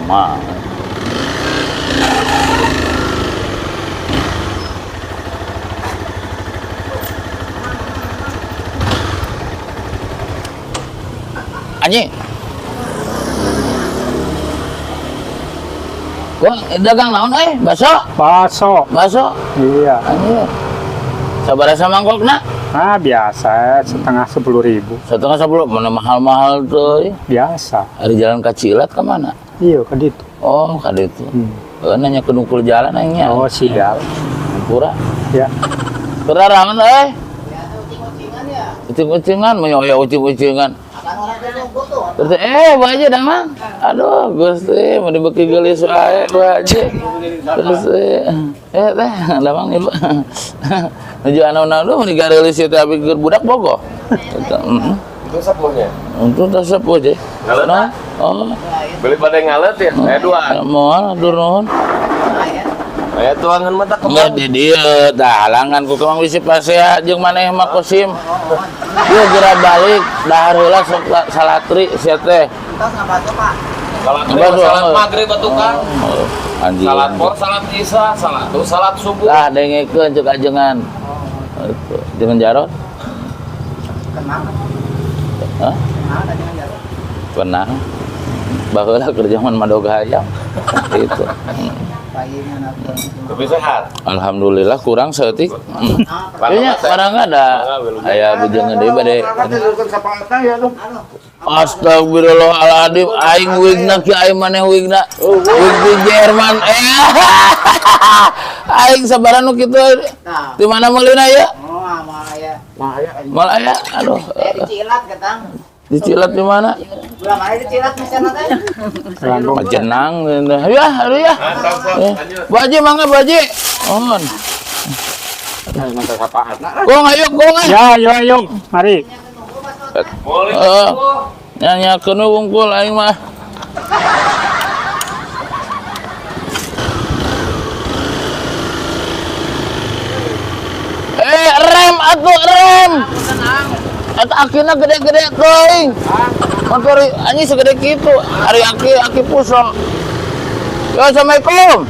Mah. Anjing. Gua dagang naon euy? Bakso? Bakso. Bakso. Iya. Anjir. Sabaraha mangkokna? Ah, biasa 9.500. 9.30, mana mahal-mahal tuh. Biasa. Hari jalan ka Cilat ke mana? Iya, ke ditu. Oh, ka ditu. Nanya ke nungkul jalan aingnya. Oh, siap. Pura. Ya. Kerarangan eh. Ya, ucing-ucingan ya. Ucing-ucingan, mau ya ucing-ucingan. Akan orang tuh nunggu tuh. Terus Bu Haji damang. Aduh, Gusti, mau dibeki geulis wae Bu Haji. Terus teh damang ibu. Nuju anu-anu lu mun digareulis ieu teh abi keur budak bogoh. Gitu. Heeh. Itu sepuhnya. Untuk tas sepuh je. Ngalet, Nah, oh, Beli pada ngalet ya? Saya dua. Moal atur nuhun. Saya tuangan mata Enggak kemang. di dieu tah halangan ku kemang bisi pasea jeung maneh mah Kosim. Ieu geura balik dahar heula sok salatri sia teh. Entos nggak bakso, Pak. Salat Nggak, salat oh. maghrib atuh kan. Oh, anjing. Salat por, salat isya, salat tuh salat subuh. Lah dengekeun ceuk ajengan. Itu, jeung Jarot. Kenal. Hah? Kenal tadi kan Jarot. Pernah. Baheula keur zaman madog hayam. Itu. Bayinya nonton. Lebih sehat. Alhamdulillah kurang saeutik. Ah, Kayaknya barang ada. Aya bujangan deui bade. Astagfirullahaladzim, aing wigna ki aing maneh wigna. Wig di Jerman. Aing sabaran nu kitu. Nah. Di mana meulina ya? Oh, sama ya. Mal aya. Aduh. Eh, dicilat ketang. Dicilat di mana? Belah mana dicilat misalnya teh? Lambung. Majenang. Ya, aduh ya. Bu Haji mangga Bu Haji. Mohon. Gong ayo gong ah. Ya, ayo, ayo. Mari. Boleh. Heeh. Nyanyakeun we wungkul aing mah. Rem atuh rem. Eta akina gede-gede teuing. Motor anjing segede kitu. Ari aki aki puso. Yo, assalamualaikum.